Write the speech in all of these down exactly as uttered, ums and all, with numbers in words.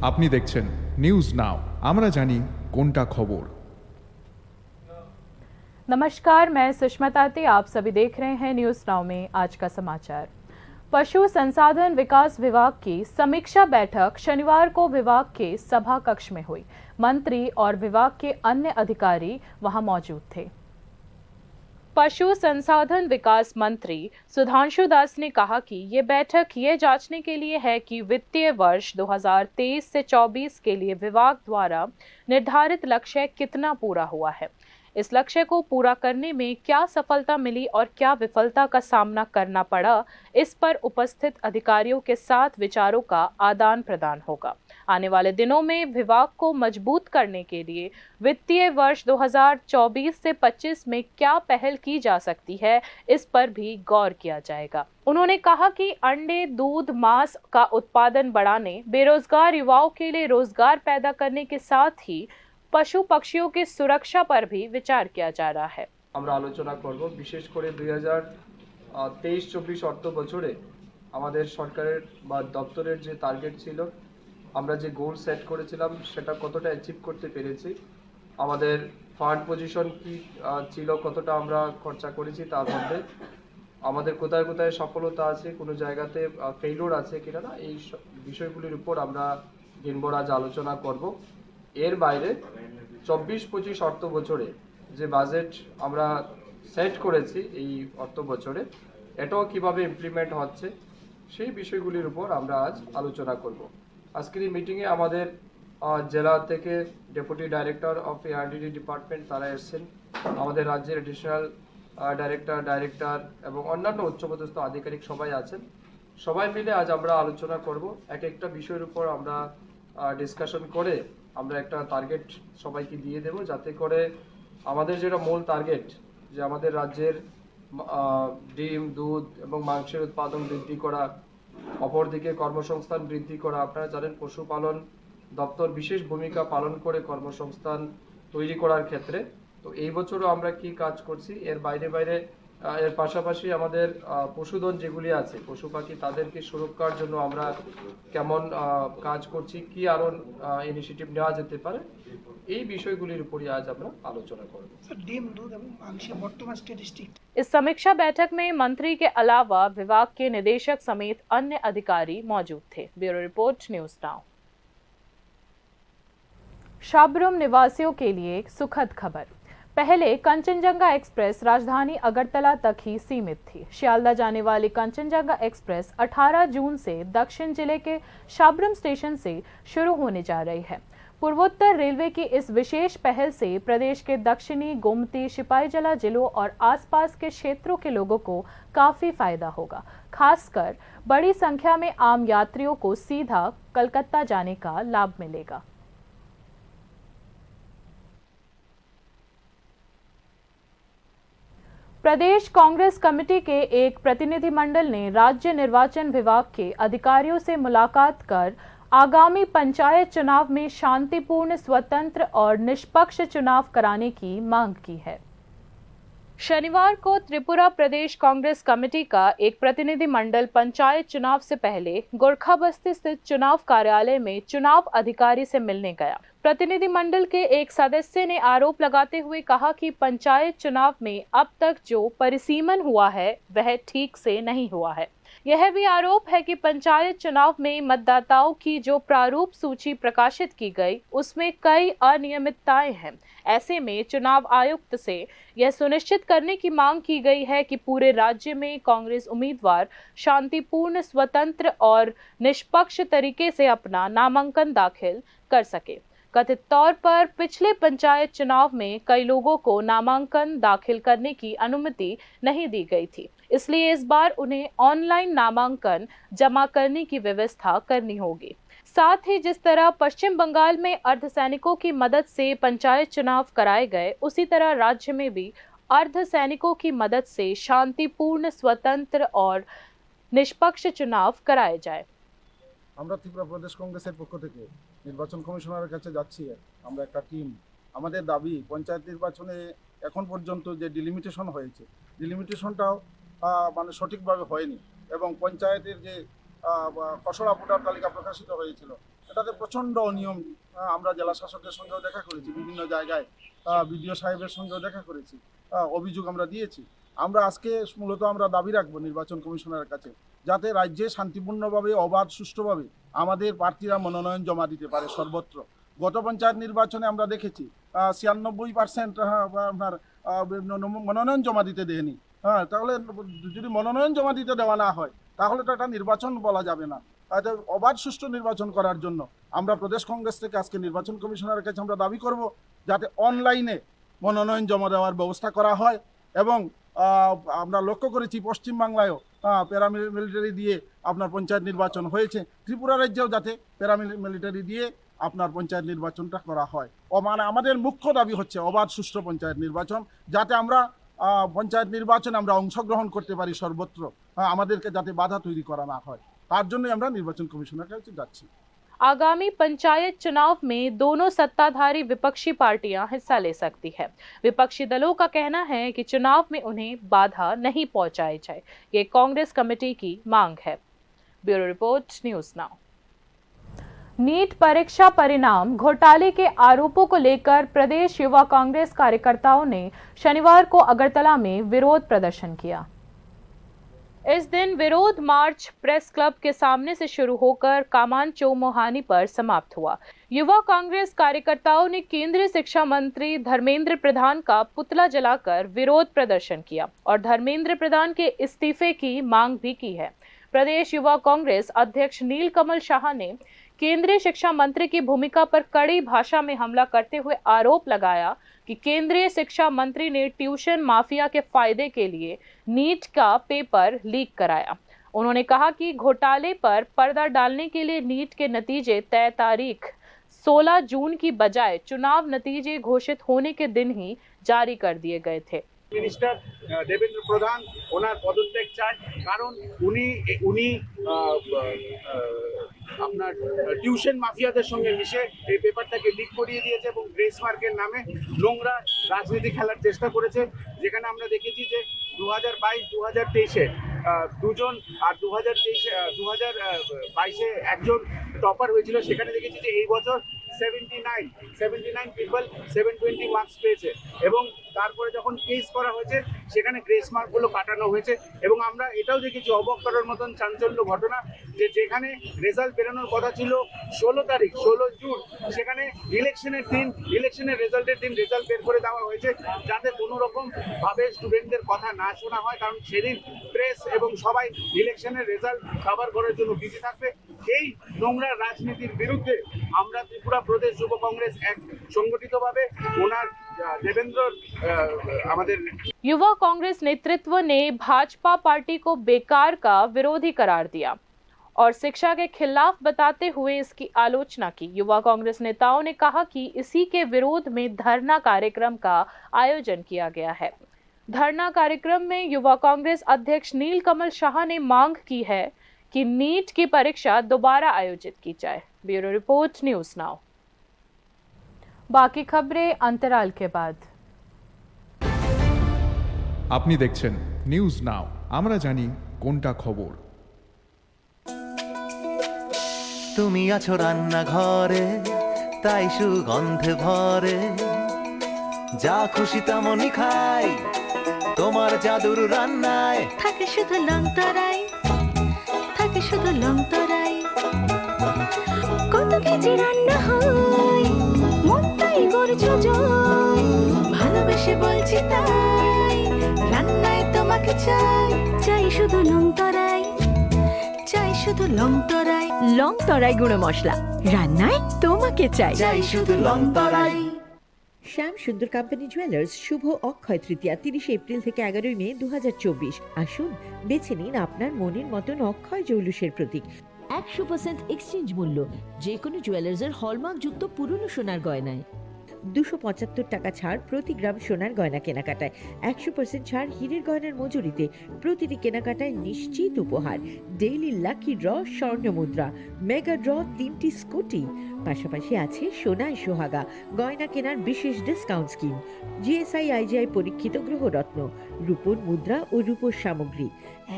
আপনি দেখছেন news now, আমরা জানি কোনটা খবর। नमस्कार, मैं सुषमा ताती। आप सभी देख रहे हैं न्यूज़ नाउ में आज का समाचार। पशु संसाधन विकास विभाग की समीक्षा बैठक शनिवार को विभाग के सभा कक्ष में हुई। मंत्री और विभाग के अन्य अधिकारी वहां मौजूद थे। पशु संसाधन विकास मंत्री सुधांशु दास ने कहा कि ये बैठक ये जांचने के लिए है कि वित्तीय वर्ष दो हज़ार तेईस से चौबीस के लिए विभाग द्वारा निर्धारित लक्ष्य कितना पूरा हुआ है, इस लक्ष्य को पूरा करने में क्या सफलता मिली और क्या विफलता का सामना करना पड़ा, इस पर उपस्थित अधिकारियों के साथ विचारों का आदान प्रदान होगा। आने वाले दिनों में विभाग को मजबूत करने के लिए वित्तीय वर्ष दो हज़ार चौबीस से पच्चीस में क्या पहल की जा सकती है, इस पर भी गौर किया जाएगा। उन्होंने कहा कि अंडे, दूध, मांस का उत्पादन बढ़ाने, बेरोजगार युवाओं के लिए रोजगार पैदा करने के साथ ही पशु पक्षियों की सुरक्षा पर भी विचार किया जा रहा है। আমরা আলোচনা করব, বিশেষ করে দুই হাজার তেইশ চব্বিশ অর্থ বছরে আমাদের সরকারের বা দপ্তরের যে টার্গেট ছিল, আমরা যে গোল সেট করেছিলাম, সেটা কতটা অ্যাচিভ করতে পেরেছি, আমাদের ফান্ড পজিশন কি আহ, ছিল, কতটা আমরা খরচা করেছি, তার মধ্যে আমাদের কোথায় কোথায় সফলতা আছে, কোনো জায়গাতে ফেইলিওর আছে কিনা, না, এই স- বিষয়গুলির উপর আমরা দিনভর আজ আলোচনা করব। এর বাইরে চব্বিশ পঁচিশ অর্থ বছরে যে বাজেট আমরা সেট করেছি এই অর্থ বছরে, এটাও কিভাবে ইমপ্লিমেন্ট হচ্ছে, সেই বিষয়গুলির উপর আমরা আজ আলোচনা করব। আজকের এই মিটিংয়ে আমাদের আহ, জেলা থেকে deputy director of ARDD department তারা এসছেন, আমাদের রাজ্যের অ্যাডিশনাল ডাইরেক্টর, ডাইরেক্টর এবং অন্যান্য উচ্চপদস্থ আধিকারিক সবাই আছেন। সবাই মিলে আজ আমরা আলোচনা করব, এক একটা বিষয়ের উপর আমরা ডিসকাশন করে আমরা একটা টার্গেট সবাইকে দিয়ে দেব, যাতে করে আমাদের যেটা মূল টার্গেট, যে আমাদের রাজ্যের আহ, ডিম, দুধ এবং মাংসের উৎপাদন বৃদ্ধি করা, অপরদিকে কর্মসংস্থান বৃদ্ধি করা। আপনারা জানেন, পশুপালন দপ্তর বিশেষ ভূমিকা পালন করে কর্মসংস্থান তৈরি করার ক্ষেত্রে। তো এই বছরও আমরা কি কাজ করছি, এর বাইরে বাইরে, আহ, এর পাশাপাশি আমাদের আহ, পশুধন যেগুলি আছে, পশু পাখি, তাদেরকে সুরক্ষার জন্য আমরা কেমন আহ, কাজ করছি, কি আরো ইনিশিয়েটিভ নেওয়া যেতে পারে, এই বিষয়গুলির উপরই আজ আমরা আলোচনা করব। স্যার, ডিম, দুধ এবং মাংসের বর্তমান স্ট্যাটিস্টিক। इस समीक्षा बैठक में मंत्री के अलावा विभाग के निदेशक समेत अन्य अधिकारी मौजूद थे। Bureau report, news now. शाबरुम निवासियों के लिए सुखद खबर। पहले कंचनजंगा एक्सप्रेस राजधानी अगरतला तक ही सीमित थी। शियालदा जाने वाली कंचनजंगा एक्सप्रेस अठारह जून से दक्षिण जिले के शाबरुम स्टेशन से शुरू होने जा रही है। पूर्वोत्तर रेलवे की इस विशेष पहल से प्रदेश के दक्षिणी, गोमती, सिपाहीजला जिलों और आसपास के क्षेत्रों के लोगों को काफी फायदा होगा। खासकर बड़ी संख्या में आम यात्रियों को सीधा कलकत्ता जाने का लाभ मिलेगा। प्रदेश कांग्रेस कमेटी के एक प्रतिनिधिमंडल ने राज्य निर्वाचन विभाग के अधिकारियों से मुलाकात कर आगामी पंचायत चुनाव में शांतिपूर्ण, स्वतंत्र और निष्पक्ष चुनाव कराने की मांग की है। शनिवार को त्रिपुरा प्रदेश कांग्रेस कमेटी का एक प्रतिनिधिमंडल पंचायत चुनाव से पहले गोरखा बस्ती स्थित चुनाव कार्यालय में चुनाव अधिकारी से मिलने गया। प्रतिनिधिमंडल के एक सदस्य ने आरोप लगाते हुए कहा कि पंचायत चुनाव में अब तक जो परिसीमन हुआ है, वह ठीक से नहीं हुआ है। यह भी आरोप है कि पंचायत चुनाव में मतदाताओं की जो प्रारूप सूची प्रकाशित की गई, उसमें कई अनियमितताएं हैं। ऐसे में चुनाव आयुक्त से यह सुनिश्चित करने की मांग की गई है कि पूरे राज्य में कांग्रेस उम्मीदवार शांतिपूर्ण, स्वतंत्र और निष्पक्ष तरीके से अपना नामांकन दाखिल कर सके। कथित तौर पर पिछले पंचायत चुनाव में कई लोगों को नामांकन दाखिल करने की अनुमति नहीं दी गई थी, इसलिए इस बार उन्हें ऑनलाइन नामांकन जमा करने की व्यवस्था करनी होगी। साथ ही जिस तरह पश्चिम बंगाल में अर्धसैनिकों की मदद से पंचायत चुनाव कराए गए, उसी तरह राज्य में भी अर्धसैनिकों की मदद से शांतिपूर्ण, स्वतंत्र और निष्पक्ष चुनाव कराए जाए। আমরা ত্রিপুরা প্রদেশ কংগ্রেসের পক্ষ থেকে নির্বাচন কমিশনারের কাছে যাচ্ছি। আমরা একটা টিম, আমাদের দাবি, পঞ্চায়েত নির্বাচনে এখন পর্যন্ত যে ডিলিমিটেশন হয়েছে, ডিলিমিটেশনটাও আহ, মানে সঠিকভাবে হয়নি এবং পঞ্চায়েতের যে আহ, বা খসড়া ভোটার তালিকা প্রকাশিত হয়েছিল, এটাতে প্রচণ্ড অনিয়ম। আহ, আমরা জেলা শাসকের সঙ্গেও দেখা করেছি, বিভিন্ন জায়গায় বিডিও সাহেবের সঙ্গেও দেখা করেছি, আহ, অভিযোগ আমরা দিয়েছি। আমরা আজকে মূলত আমরা দাবি রাখবো নির্বাচন কমিশনারের কাছে, যাতে রাজ্যে শান্তিপূর্ণভাবে, অবাধ, সুষ্ঠুভাবে আমাদের প্রার্থীরা মনোনয়ন জমা দিতে পারে সর্বত্র। গত পঞ্চায়েত নির্বাচনে আমরা দেখেছি, আহ, ছিয়ানব্বই পার্সেন্ট, হ্যাঁ, আপনার, আহ, মনোনয়ন জমা দিতে দেয়নি। হ্যাঁ, তাহলে যদি মনোনয়ন জমা দিতে দেওয়া না হয়, তাহলে তো এটা নির্বাচন বলা যাবে না। অর্থাৎ অবাধ সুষ্ঠু নির্বাচন করার জন্য আমরা প্রদেশ কংগ্রেস থেকে আজকে নির্বাচন কমিশনারের কাছে আমরা দাবি করব, যাতে অনলাইনে মনোনয়ন জমা দেওয়ার ব্যবস্থা করা হয়। এবং, আহ, আমরা লক্ষ্য করেছি পশ্চিমবাংলায়ও, আহ, প্যারামিলিটারি দিয়ে আপনার পঞ্চায়েত নির্বাচন হয়েছে, ত্রিপুরা রাজ্যেও যাতে প্যারামিলিটারি দিয়ে আপনার পঞ্চায়েত নির্বাচনটা করা হয়। ও, মানে, আমাদের মুখ্য দাবি হচ্ছে অবাধ সুষ্ঠু পঞ্চায়েত নির্বাচন, যাতে আমরা, আহ, পঞ্চায়েত নির্বাচনে আমরা অংশগ্রহণ করতে পারি সর্বত্র, হ্যাঁ, আমাদেরকে যাতে বাধা তৈরি করা না হয়, তার জন্যই আমরা নির্বাচন কমিশনের কাছে যাচ্ছি। आगामी पंचायत चुनाव में दोनों सत्ताधारी विपक्षी पार्टियां हिस्सा ले सकती है। विपक्षी दलों का कहना है कि चुनाव में उन्हें बाधा नहीं पहुंचाई जाए। ये कांग्रेस कमेटी की मांग है। Bureau report, news now. NEET परीक्षा परिणाम घोटाले के आरोपों को लेकर प्रदेश युवा कांग्रेस कार्यकर्ताओं ने शनिवार को अगरतला में विरोध प्रदर्शन किया। इस दिन विरोध मार्च प्रेस क्लब के सामने से शुरू होकर कामान चौमुहानी पर समाप्त हुआ। युवा कांग्रेस कार्यकर्ताओं ने केंद्रीय शिक्षा मंत्री धर्मेंद्र प्रधान का पुतला जलाकर विरोध प्रदर्शन किया और धर्मेंद्र प्रधान के इस्तीफे की मांग भी की है। प्रदेश युवा कांग्रेस अध्यक्ष नीलकमल शाह ने केंद्रीय शिक्षा मंत्री की भूमिका पर कड़ी भाषा में हमला करते हुए आरोप लगाया कि केंद्रीय शिक्षा मंत्री ने ट्यूशन माफिया के फायदे के लिए नीट का पेपर लीक कराया। उन्होंने कहा कि घोटाले पर पर्दा डालने के लिए नीट के नतीजे तय तारीख सोलह जून की बजाय चुनाव नतीजे घोषित होने के दिन ही जारी कर दिए गए थे। মিনিস্টার, আহ, দেবেন্দ্র প্রধান ওনার পদত্যাগ চায়, কারণ উনি, উনি, আহ, আহ, আপনার, আহ, টিউশন মাফিয়াদের সঙ্গে মিশে এই পেপারটাকে লিক করিয়ে দিয়েছে এবং গ্রেস মার্কের নামে নোংরা রাজনীতি খেলার চেষ্টা করেছে। যেখানে আমরা দেখেছি যে দু হাজার বাইশ দু হাজার তেইশে, আহ, দুজন, আর দু হাজার তেইশে, আহ, দু হাজার বাইশে একজন টপার হয়েছিল, সেখানে দেখেছি যে এই বছর seventy nine, seventy nine people seven twenty marks পেয়েছে এবং তারপরে যখন কেস করা হয়েছে, সেখানে গ্রেস মার্কগুলো কাটানো হয়েছে। এবং আমরা এটাও দেখেছি অবাক করার মতন চাঞ্চল্য ঘটনা, যে যেখানে রেজাল্ট বেরোনোর কথা ছিল ষোলো তারিখ, ষোলো জুন, সেখানে ইলেকশনের দিন, ইলেকশনের রেজাল্টের দিন রেজাল্ট বের করে দেওয়া হয়েছে, যাতে কোনো রকম ভাবে স্টুডেন্টদের কথা না শোনা হয়, কারণ সেদিন প্রেস এবং সবাই ইলেকশনের রেজাল্ট কভার করার জন্য বিজি থাকবে। এই নোংরা রাজনীতির বিরুদ্ধে আমরা ত্রিপুরা প্রদেশ যুব কংগ্রেস এক সংগঠিতভাবে ওনার, আহ, দেবেন্দ্রর, আহ, আমাদের युवा कांग्रेस नेतृत्व ने भाजपा पार्टी को बेकार का विरोधी करार दिया और शिक्षा के खिलाफ बताते हुए इसकी आलोचना की। युवा कांग्रेस नेताओं ने कहा कि इसी के विरोध में धरना कार्यक्रम का आयोजन किया गया है। धरना कार्यक्रम में युवा कांग्रेस अध्यक्ष नीलकमल शाह ने मांग की है कि नीट की परीक्षा दोबारा आयोजित की जाए। Bureau report, news now. बाकी खबरें अंतराल के बाद। আপনি দেখছেন নিউজ নাও, আমরা জানি কোনটা খবর। তুমি আছো রান্নাঘরে, তাই সুগন্ধে ভরে। যা খুশি তেমনই খাই, তোমার জাদুর রান্নায়। থাকে শুধু লং তরাই, থাকে শুধু লং তরাই। কত কেজি রান্না হয়, মনটাই গর্জ জয়। ভালোবেসে বলছি তাই, রান্নায় তোমাকে চাই, চাই শুধু লং তরাই। চাই শুধু লং তরাই। লং তরাই গুঁড়ো মশলা, রান্নায় তোমাকে চাই। চাই শুধু লং তরাই। শ্যাম সুন্দর কোম্পানি জুয়েলার্স, শুভ অক্ষয় তৃতীয়া, তিরিশে এপ্রিল থেকে এগারোই মে দু হাজার চব্বিশ। আসুন, বেছে নিন আপনার মনের মতন অক্ষয় জৌলুসের প্রতীক। একশো পার্সেন্ট এক্সচেঞ্জ মূল্য, যে কোনো জুয়েলার্সের হলমার্কযুক্ত পুরনো সোনার গয়নায়। দুশো পঁচাত্তর টাকা ছাড় প্রতি গ্রাম সোনার গয়না কেনাকাটায়, একশো পার্সেন্ট ছাড় হীরের গয়নার মজুরিতে, প্রতিটি কেনাকাটায় নিশ্চিত উপহার, ডেইলি লাকি ড্র স্বর্ণ মুদ্রা, মেগা ড্র তিনটি স্কুটি, পাশাপাশি আছে সোনায় সোহাগা গয়না কেনার বিশেষ ডিসকাউন্ট স্কিম, জিএসআই আইজিআই পরীক্ষিত গ্রহরত্ন, রূপোর মুদ্রা ও রূপোর সামগ্রী,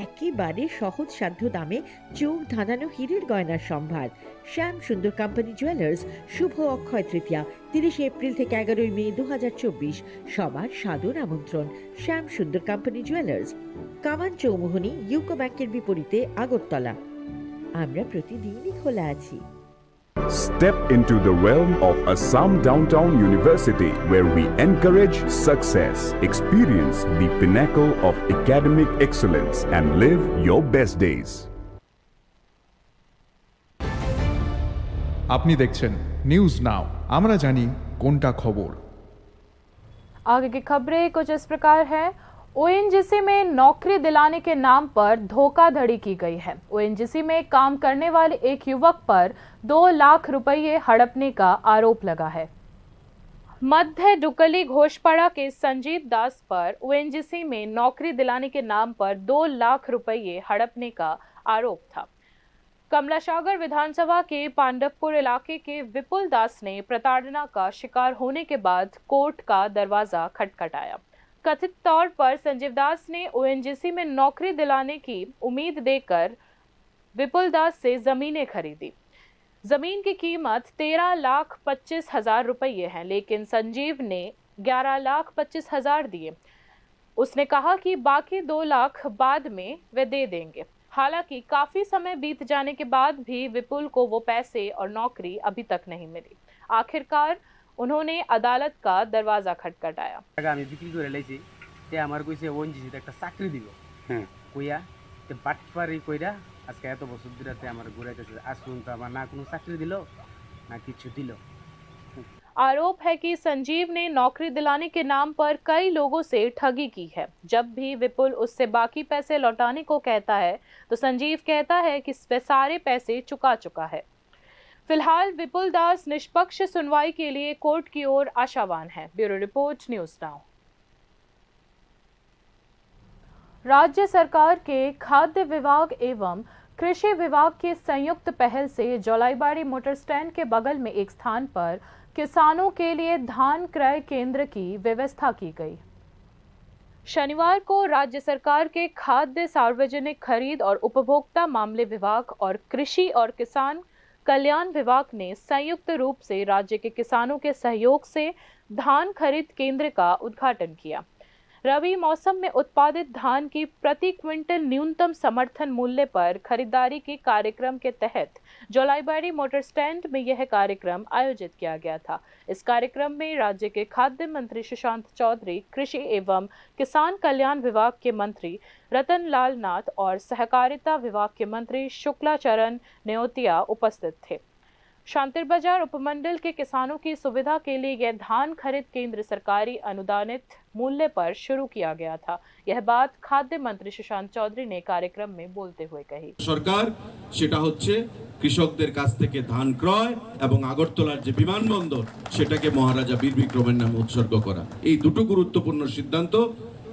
একেবারে সহজসাধ্য দামে চোখ ধাঁধানো হীরের গয়নার সম্ভার। শ্যাম সুন্দর কোম্পানি জুয়েলার্স, শুভ অক্ষয় তৃতীয়া, তিরিশে এপ্রিল থেকে এগারোই মে দু হাজার চব্বিশ, সবার সাদর আমন্ত্রণ। শ্যাম সুন্দর কোম্পানি জুয়েলার্স, কামান চৌমুহনী, ইউকো ব্যাংকের বিপরীতে, আগরতলা। আমরা প্রতিদিনই খোলা আছি। Step into the realm of Assam Downtown University, where we encourage success, experience the pinnacle of academic excellence, and live your best days. আপনি দেখছেন নিউজ নাও। আমরা জানি কোনটা খবর। आगे की खबरें कुछ इस प्रकार हैं। ओएनजीसी में नौकरी दिलाने के नाम पर धोखाधड़ी की गई है। ओएनजीसी में काम करने वाले एक युवक पर दो लाख रुपये हड़पने का आरोप लगा है। मध्य डुकली घोषपाड़ा के संजीव दास पर ओएनजीसी में नौकरी दिलाने के नाम पर दो लाख रुपये हड़पने का आरोप था। कमलासागर विधानसभा के पांडवपुर इलाके के विपुल दास ने प्रताड़ना का शिकार होने के बाद कोर्ट का दरवाजा खटखटाया। कथित तौर पर संजीव दास ने ओएनजीसी में नौकरी दिलाने की उम्मीद देकर विपुल दास से जमीनें खरीदी। जमीन की कीमत तेरह लाख पच्चीस हजार रुपये है, लेकिन संजीव ने ग्यारह लाख पच्चीस हजार दिए। उसने कहा कि बाकी दो लाख बाद में वे दे देंगे। हालांकि काफी समय बीत जाने के बाद भी विपुल को वो पैसे और नौकरी अभी तक नहीं मिली। आखिरकार उन्होंने अदालत का दरवाजा खटखटाया। টাকা আমি বিক্রি করে লাইছি। তে আমার কইছে ওএনজিসিতে একটা চাকরি দিব। হুম। কইয়া তে বাটপারি কইরা আজকে এত বছর ধরে তে আমার ঘুরাইতেছে। আজ পর্যন্ত আমার না কোনো চাকরি দিল, না কিছু দিল। आरोप है कि संजीव ने नौकरी दिलाने के नाम पर कई लोगों से ठगी की है। जब भी विपुल उससे बाकी पैसे लौटाने को कहता है, तो संजीव कहता है कि वह सारे पैसे चुका चुका है। फिलहाल विपुल दास निष्पक्ष सुनवाई के लिए कोर्ट की ओर आशावान है। Bureau report, news now. राज्य सरकार के खाद्य विभाग एवं कृषि विभाग की संयुक्त पहल से जोलाईबाड़ी मोटर स्टैंड के बगल में एक स्थान पर किसानों के लिए धान क्रय केंद्र की व्यवस्था की गई। शनिवार को राज्य सरकार के खाद्य, सार्वजनिक खरीद और उपभोक्ता मामले विभाग और कृषि और किसान कल्याण विभाग ने संयुक्त रूप से राज्य के किसानों के सहयोग से धान खरीद केंद्र का उद्घाटन किया। रबी मौसम में उत्पादित धान की प्रति क्विंटल न्यूनतम समर्थन मूल्य पर खरीदारी के कार्यक्रम के तहत जोलाईबाड़ी मोटर स्टैंड में यह कार्यक्रम आयोजित किया गया था। इस कार्यक्रम में राज्य के खाद्य मंत्री सुशांत चौधरी, कृषि एवं किसान कल्याण विभाग के मंत्री रतन लाल नाथ और सहकारिता विभाग के मंत्री शुक्ला चरण नेओतिया उपस्थित थे। शांतिर बाजार उपमंडल के किसानों की सुविधा के लिए यह धान खरीद केंद्र सरकारी अनुदानित मूल्य पर शुरू किया गया था। यह बात खाद्य मंत्री सुशांत चौधरी ने कार्यक्रम में बोलते हुए कही। সরকার, সেটা হচ্ছে কৃষকদের কাছ থেকে ধান ক্রয় এবং আগরতলার যে বিমানবন্দর, সেটাকে মহারাজা বীর বিক্রমের নামে উৎসর্গ করা। এই দুটো গুরুত্বপূর্ণ সিদ্ধান্ত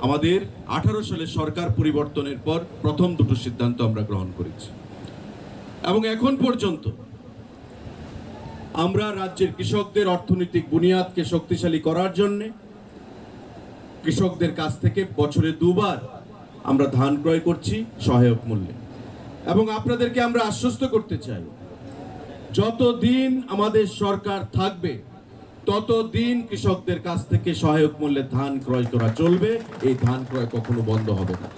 আমাদের আঠারো সালে সরকার পরিবর্তনের পর প্রথম দুটো সিদ্ধান্ত আমরা গ্রহণ করেছি। এবং এখন পর্যন্ত আমরা রাজ্যের কৃষকদের অর্থনৈতিক বুনিয়াদকে শক্তিশালী করার জন্য কৃষকদের কাছ থেকে বছরে দুবার আমরা ধান ক্রয় করছি সহায়ক মূল্যে। এবং আপনাদেরকে আমরা আশ্বস্ত করতে চাই, যতদিন আমাদের সরকার থাকবে, ততদিন কৃষকদের কাছ থেকে সহায়ক মূল্যে ধান ক্রয় করা চলবে। এই ধান ক্রয় কখনো বন্ধ হবে না।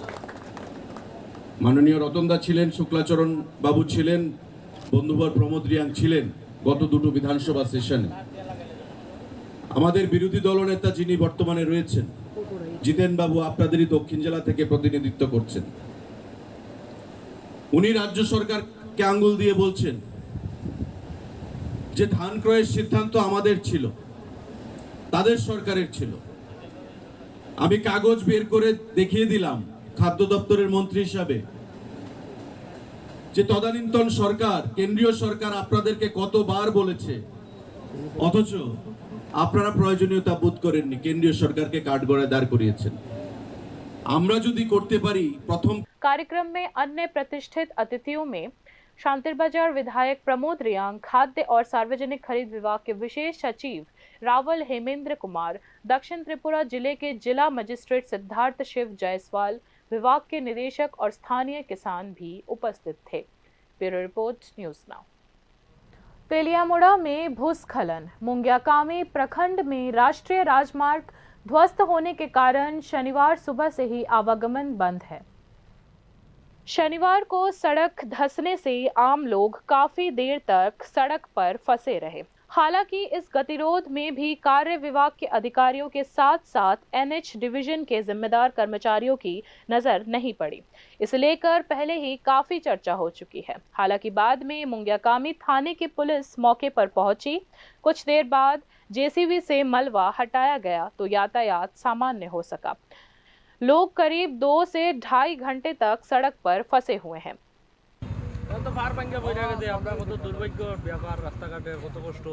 মাননীয় রতনদা ছিলেন, শুক্লাচরণ বাবু ছিলেন, বন্ধুবর প্রমোদ রিয়াং ছিলেন গত দুটো বিধানসভা সেশনে। আমাদের বিরোধী দলনেতা যিনি বর্তমানে রয়েছেন, জিতেন বাবু, আপনাদেরই দক্ষিণ জেলা থেকে প্রতিনিধিত্ব করছেন, উনি রাজ্য সরকারকে আঙ্গুল দিয়ে বলছেন যে ধান ক্রয়ের সিদ্ধান্ত আমাদের ছিল, তাদের সরকারের ছিল। আমি কাগজ বের করে দেখিয়ে দিলাম খাদ্য দপ্তরের মন্ত্রী হিসাবে যে তদানীন্তন সরকার, কেন্দ্রীয় সরকার আপনাদেরকে কতবার বলেছে, অথচ আপনারা প্রয়োজনীয়তা বোধ করেননি, কেন্দ্রীয় সরকারকে কাঠগড়ায় দাঁড় করিয়েছেন। আমরা যদি করতে পারি প্রথম कार्यक्रम में अन्य प्रतिष्ठित अतिथियों में शांतिरबाजार विधायक प्रमोद रियांग, खाद्य और सार्वजनिक खरीद विभाग के विशेष सचिव रावल हेमेंद्र कुमार, दक्षिण त्रिपुरा जिले के जिला मजिस्ट्रेट सिद्धार्थ शिव जायसवाल, विभाग के निदेशक और स्थानीय किसान भी उपस्थित थे। Bureau report, news now. तेलियामुड़ा में भूस्खलन, मुंग्याकामी प्रखंड में राष्ट्रीय राजमार्ग ध्वस्त होने के कारण शनिवार सुबह से ही आवागमन बंद है। शनिवार को सड़क धंसने से आम लोग काफी देर तक सड़क पर फंसे रहे। हालांकि इस गतिरोध में भी कार्य विभाग के अधिकारियों के साथ-साथ एनएच डिवीजन के जिम्मेदार कर्मचारियों की नजर नहीं पड़ी। इसे लेकर पहले ही काफी चर्चा हो चुकी है। हालांकि बाद में मुंग्याकामी थाने की पुलिस मौके पर पहुंची। कुछ देर बाद जेसीबी से मलबा हटाया गया तो यातायात सामान्य हो सका। लोग करीब दो से ढाई घंटे तक सड़क पर फंसे हुए हैं। তাহলে তো পাহাড় ভাঙ্গা বইরা গেছে, আমরা কত দুর্ভাগ্যর ব্যাপার, রাস্তাঘাটের কত কষ্ট,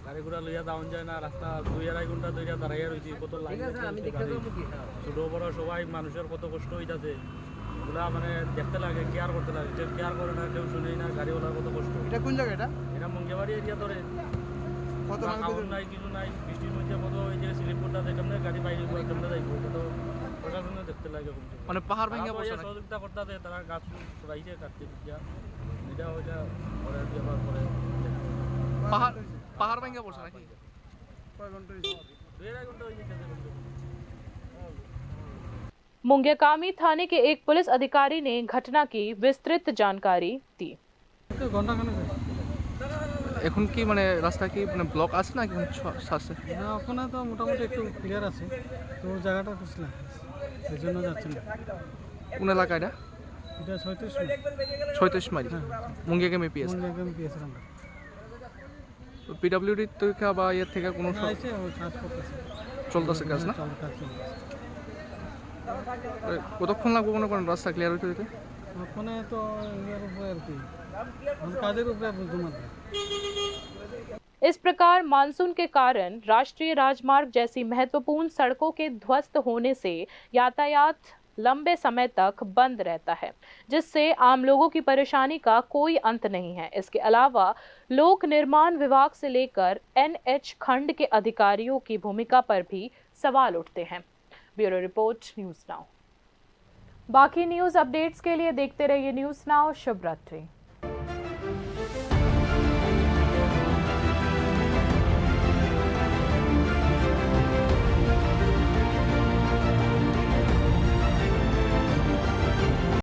গাড়ি ঘোড়া লইয়া যাওন যায় না, রাস্তা দুই আড়াই ঘন্টা ধরে দাঁড়াইয়া রয়েছি, কত লাইন ঠিক আছে, আমি দেখে গাড়ি। যাবো কি? হ্যাঁ। ছোট বড় সবাই মানুষের কত কষ্ট হইতাছে, এগুলা মানে দেখতে লাগে, কেয়ার করতে লাগে, কেউ কেয়ার করে না, কেউ শুনেই না, গাড়িওয়ালার কত কষ্ট। এটা কোন জায়গা এটা? এটা মঙ্গিয়াবাড়ি এরিয়া ধরে। কত না মাইল খাওন ভিতরে? নাই, কিছু নাই, বৃষ্টির মধ্যে কত ওই যে স্লিপ করতে আছে, কেমনে গাড়ি বাইরে কেমনে যাইবো, এটা তো প্রশাসনে দেখতে লাগে। মানে পাহাড় ভাঙ্গা তারা তো বসে ইয়ে নাকি? সহযোগিতা করতে আছে, তারা গাছ ছড়াইছে কাটতে দিয়া। এটা ওইটা পরে ব্যাপার করে। পাহাড়, পাহাড় ভাঙ্গা বসে নাকি? কয় ঘন্টা হয়েছে? দুই আড়াই ঘন্টা হয়ে গেছে। मुंग्याकामी थाने के एक पुलिस अधिकारी ने घटना की विस्तृत जानकारी दी। তো ঘন্টা খানেক হয়েছে। এখন কি মানে রাস্তা কি মানে ব্লক আছে না কি এখন ছ-, আছে? না, ওখানে তো মোটামুটি একটু ক্লিয়ার আছে, তো ওই জায়গাটা একটু স্ল্যাম, এই জন্য যাচ্ছি না। কোন এলাকা এটা? এটা ছয়ত্রিশ মাইল। ছয়ত্রিশ মাইল। হ্যাঁ। মুঙ্গিয়াকামি পিএস। মুঙ্গিয়াকামি পিএস আমরা। তো পিডব্লিউডি থেকে বা ইয়ের থেকে কোনো না, স-, এসে ওই কাজ করতেছে। চলতেছে কাজ না? হ্যাঁ, চল-, কাজ চলতেছে। তো কতক্ষণ লাগবে মনে করেন রাস্তা ক্লিয়ার হইতে হইতে? ওখানে তো ইয়ের উপরে আর কি, মানে কাজের উপরে বুঝতে পারবে। इस प्रकार मानसून के कारण राष्ट्रीय राजमार्ग जैसी महत्वपूर्ण सड़कों के ध्वस्त होने से यातायात लंबे समय तक बंद रहता है, जिससे आम लोगों की परेशानी का कोई अंत नहीं है। इसके अलावा लोक निर्माण विभाग से लेकर एनएच खंड के अधिकारियों की भूमिका पर भी सवाल उठते हैं। Bureau report, news now. बाकी न्यूज़ अपडेट्स के लिए देखते रहिए न्यूज़ नाउ। शुभ रात्रि।